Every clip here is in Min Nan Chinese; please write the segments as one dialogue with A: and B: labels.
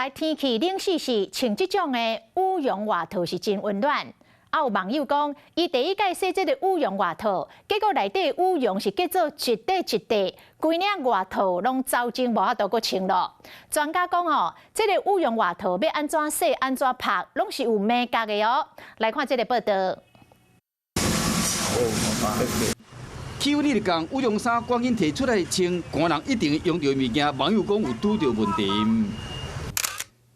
A: 來天氣冷死死，穿這種的羽絨外套是真溫暖。啊，有網友講，伊第一擺洗這个羽絨外套，結果內底羽絨是結做一塊一塊，規領外套攏走精無法度閣穿咯。專家講哦，這个羽絨外套欲按怎洗、按怎曝，攏是有眉角的哦。來看這个報道。
B: 氣溫一降，羽絨衫趕緊提出來穿，寒人一定會用著的物件，網友講有拄著問題。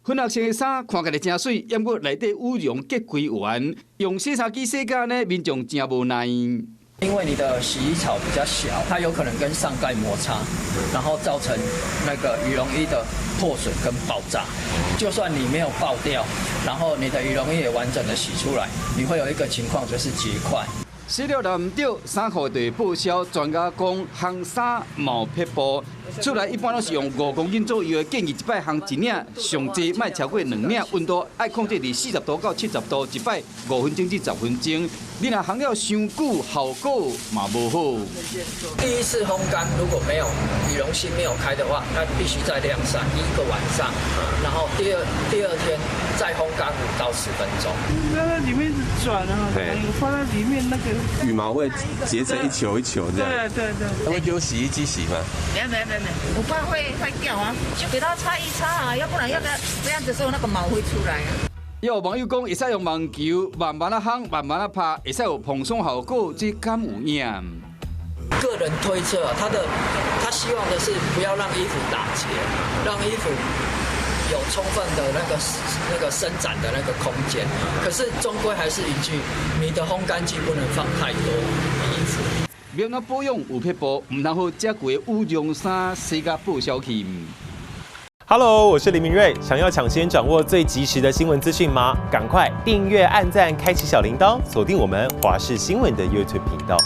B: 粉紅色的衫看起來誠媠，毋過內底羽絨結規圓，用洗衫機洗甲按呢，民眾誠無奈。
C: 因為你的洗衣槽比較小，它有可能跟上蓋摩擦，然後造成那個羽絨衣的破損跟爆炸。就算你沒有爆掉，然後你的羽絨衣也完整的洗出來，你會有一個情況就是結塊。
B: 洗了若毋著，衫褲就會報銷。專家講，烘衫嘛有撇步，厝內一般攏是用5公斤左右的，建議一擺烘一領，上濟莫超過兩領，溫度愛控制佇40度到70度，一擺5分鐘至10分鐘。你若烘了傷久，效果嘛無好。
C: 第一次烘乾如果沒有羽絨芯沒有開的話，那必須再晾曬一個晚上，然後第二天再烘乾5到10分鐘。
D: 在裡面轉啊，放在裡面那個
E: 羽毛會結成一球一球這樣。
D: 對對對。
E: 會丟洗衣機洗嗎？
F: 沒有沒有沒有，我怕會壞掉啊，就給它擦一擦啊，要不然要不然這樣子時候那個毛會出來啊。
B: 有網友講，會使用網球慢慢仔烘，慢慢仔拍，會使有蓬鬆效果，這敢有影？
C: 個人推測，他希望的是不要讓衣服打結，讓衣服有充分的那個伸展的那個空間。可是終歸還是一句，你的烘乾機不能放太多衣服。
B: 欲按怎保養有撇步，毋通予遮貴的羽絨衫洗甲報銷去。
G: Hello，我是林明瑞。想要搶先掌握最及時的新聞資訊嗎？趕快訂閱、按讚、開啟小鈴鐺，鎖定我們華視新聞的 YouTube 頻道。